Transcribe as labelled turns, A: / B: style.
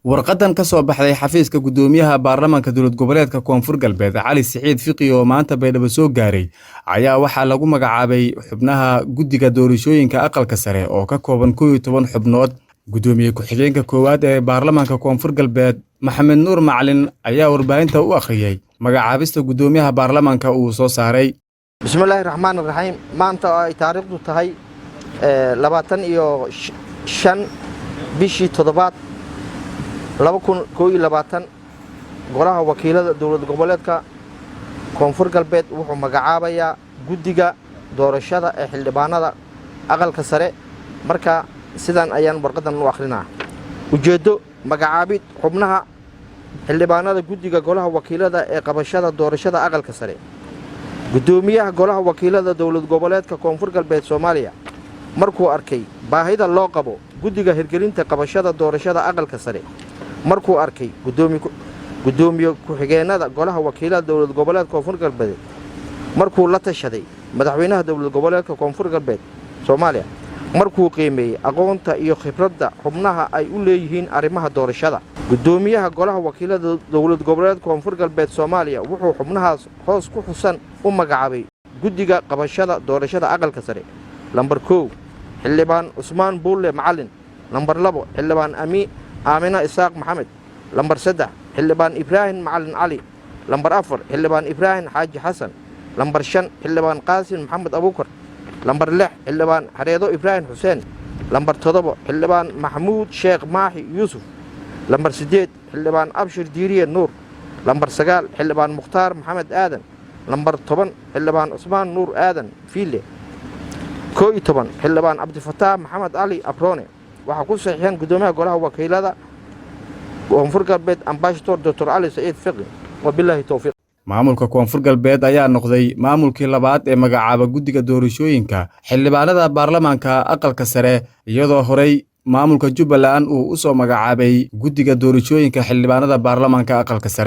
A: Warqadan ka soo baxday xafiiska guddoomiyaha baarlamaanka dowlad goboleedka Koonfur Galbeed, Cali Siciid Fiqi, oo maanta Baydhabo soo gaaray, ayaa waxaa lagu magacaabay xubnaha guddiga doorashooyinka aqalka sare oo ka kooban 11 xubnood. Guddoomiye ku-xigeenka koowaad ee baarlamaanka Koonfur Galbeed, Maxamed Nuur Macalin, ayaa warbaahinta u akhriyey magacaabista guddoomiyaha baarlamaanka uu soo saaray.
B: Bismillaahi raxmaan raxiim. Maanta oo ay taariikhdu tahay 25 bishii toddobaad 2021, Golaha Wakiilada Dowlad Goboleedka Koonfur Galbeed wuxuu magacaabayaa guddiga doorashada ee xildhibaanada aqalka sare. Marka sidan ayaan warqadan u akhrinaa. Ujeeddo: magacaabid xubnaha xildhibaanada guddiga Golaha Wakiilada ee qabashada doorashada aqalka sare. Guddoomiyaha Golaha Wakiilada Dowlad Goboleedka Koonfur Galbeed Soomaaliya markuu arkay baahida loo qabo guddiga hirgelinta qabashada doorashada aqalka sare, markuu arkay guddoomiye ku-xigeennada Golaha Wakiilada Dowlad Goboleedka Koonfur Galbeed, markuu la tashaday madaxweynaha Dowlad Goboleedka Koonfur Galbeed Soomaaliya, markuu qiimeeyey aqoonta iyo khibradda xubnaha ay u leeyihiin arrimaha doorashada, guddoomiyaha Golaha Wakiilada Dowlad Goboleedka Koonfur Galbeed Soomaaliya wuxuu xubnahaas hoos ku xusan u magacaabay guddiga qabashada doorashada aqalka sare. Lambar 1, Xildhibaan Cusmaan Buulle Macalin. Lambar 2, Xildhibaan Aamina Isaaq Maxamed. Lambar 3, Xildhibaan Ibraahim Macalin Cali. Lambar 4, Xildhibaan Ibraahim Xaaji Xasan. Lambar 5, Xildhibaan Qaasin Maxamed Abuukar. Lambar 6, Xildhibaan Xareedo Ibraahim Xuseen. Lambar 7, Xildhibaan Maxamuud Sheekh Maaxi Yuusuf. Lambar 8, Xildhibaan Abshir Diiriye Nuur. Lambar 9, Xildhibaan Mukhtaar Maxamed Aadan. Lambar 10, Xildhibaan Cusmaan Nuur Aadan Fiile. 11, Xildhibaan Cabdifataax Maxamed Cali Abroone. Waxaa ku saxiixan guddoomiyaha Golaha Wakiilada Koonfur Galbeed, Ambassador Doctor Cali Saciid Fiqi. Wabilaahi towfiiq.
A: Maamulka Koonfur Galbeed ayaa noqday maamulkii labaad ee magacaaba guddiga doorashooyinka xildhibaanada baarlamaanka aqalka sare, iyadoo horey maamulka Jubbaland uu u soo magacaabay guddiga doorashooyinka xildhibaanada baarlamaanka aqalka sare.